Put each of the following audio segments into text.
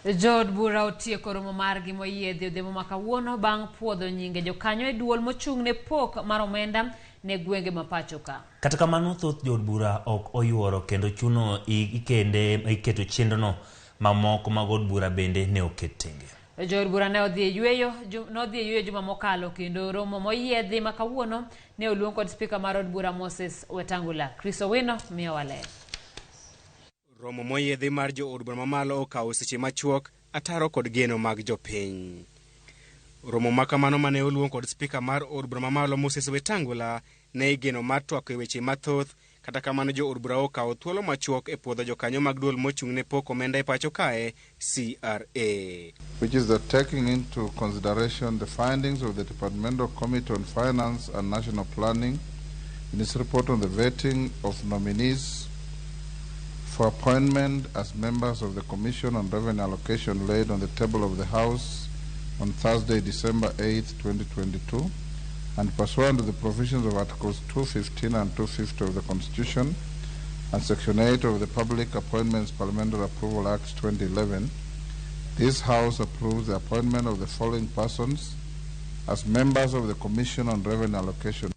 Jood bura otieko romo margi moyiedhi odhiambo ma kawuono bang' puodho nyinge jokanyo e duol mochung' ne pok mar omenda ne gwenge ma pacho ka. Kata kamano thoth jood bura ok oyuoro kendo chuno ikende iketo chenrono mamoko mag od bura bende ne oket tenge. Jood bura ne odhi e yweyo nodhi e yweyo juma mokalo kendo romo moyiedhi ma kawuono ne oluong kod spika mar od bura Moses Wetangula. Chris Owino miyowa ler. Romo moyiedhi mar jood bura mamalo okawo seche machuok ataro kod geno mag jopiny. Romo ma kamano mane oluong kod spika mar od bura mamalo Moses Wetangula ne igeno mar twako e weche mathoth. Kata kamano jood bura okawo thuolo machuok e puodho jokanyo mag duol mochung' ne pok omenda e pacho kae CRA. Which is the taking into consideration the findings of the Departmental Committee on Finance and National Planning in its report on the vetting of nominees for appointment as members of the Commission on Revenue Allocation laid on the table of the House on Thursday, December 8, 2022, and pursuant to the provisions of Articles 215 and 250 of the Constitution and Section 8 of the Public Appointments Parliamentary Approval Act 2011, this House approves the appointment of the following persons as members of the Commission on Revenue Allocation.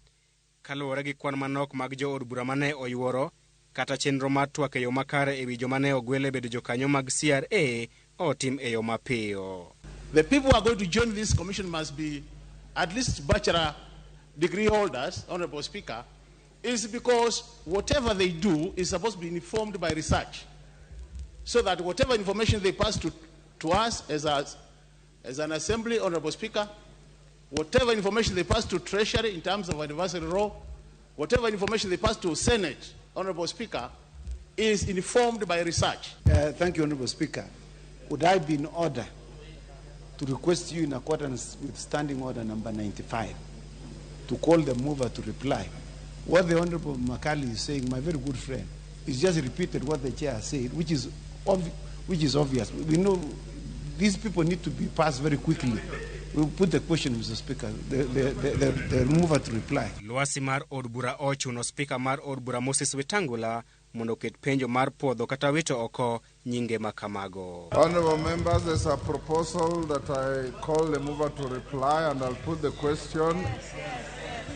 Kaluwore gi kwan manok mag jood bura mane oyuoro kata chenro mar twak e yo makare e wi joma ne ogwel e bedo jokanyo mag CRA otim e yo mapiyo. The people who are going to join this commission must be at least bachelor degree holders, Honorable Speaker, is because whatever they do is supposed to be informed by research. So that whatever information they pass to us as an assembly, Honorable Speaker, whatever information they pass to Treasury in terms of advisory role, whatever information they pass to Senate, Honorable Speaker, is informed by research. Thank you, Honorable Speaker. Would I be in order to request you in accordance with Standing Order number 95 to call the mover to reply? What the Honorable Makali is saying, my very good friend, is just repeated what the chair said, which is obvious. We know these people need to be passed very quickly. We'll put the question, Mr. Speaker, the mover to reply. Lwasi mar od bura ochuno spika mar od bura Moses Wetangula mondo oket penjo mar puodho kata wito oko nyinge ma kamago. Honorable members, there's a proposal that I call the mover to reply, and I'll put the question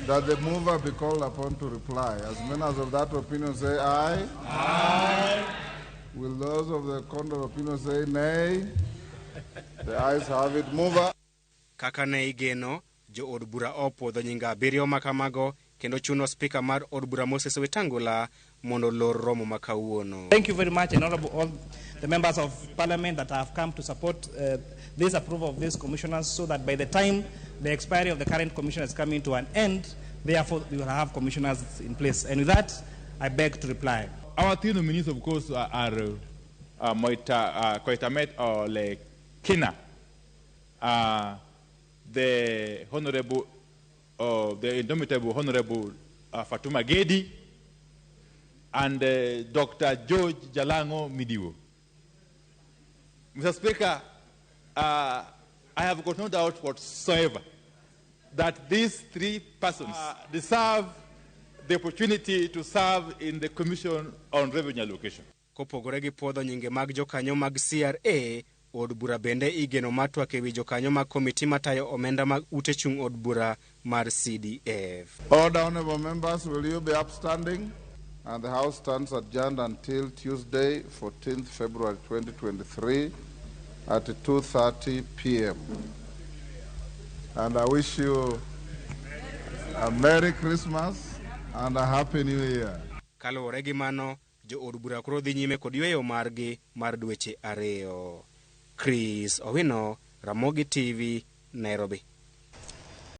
that the mover be called upon to reply. As many as of that opinion say aye. Aye. Will those of the contrary opinion say nay? The ayes have it. Mover. Kaka ne igeno, jood bura opuodho nyinge abiriyo ma kamago kendo chuno spika mar od bura Moses Wetangula mondo olor romo ma kawuono. Thank you very much, and honorable all the members of parliament that have come to support this approval of these commissioners, so that by the time the expiry of the current commission is coming to an end, therefore we will have commissioners in place. And with that, I beg to reply. Our three nominees, of course, are Koitamet Ole Kina, the Honorable, the Indomitable Honorable Fatuma Gedi, and Dr. George Jalango Midiwo. Mr. Speaker, I have got no doubt whatsoever that these three persons deserve the opportunity to serve in the Commission on Revenue Allocation. Kopogore gi puodho nyinge mag jokanyo mag CRA, od bura bende igeno mar twak ewi jokanyo mag komiti matayo omenda mag ute chung' od bura mar CDF. Order, honorable members, will you be upstanding? And the House stands adjourned until Tuesday, 14th February 2023 at 2:30 p.m. And I wish you a Merry Christmas and a Happy New Year. Kaluwore gi mano, jood bura koro dhi nyime kod yweyo margi mar dweche ariyo. Chris Owino, Ramogi TV, Nairobi.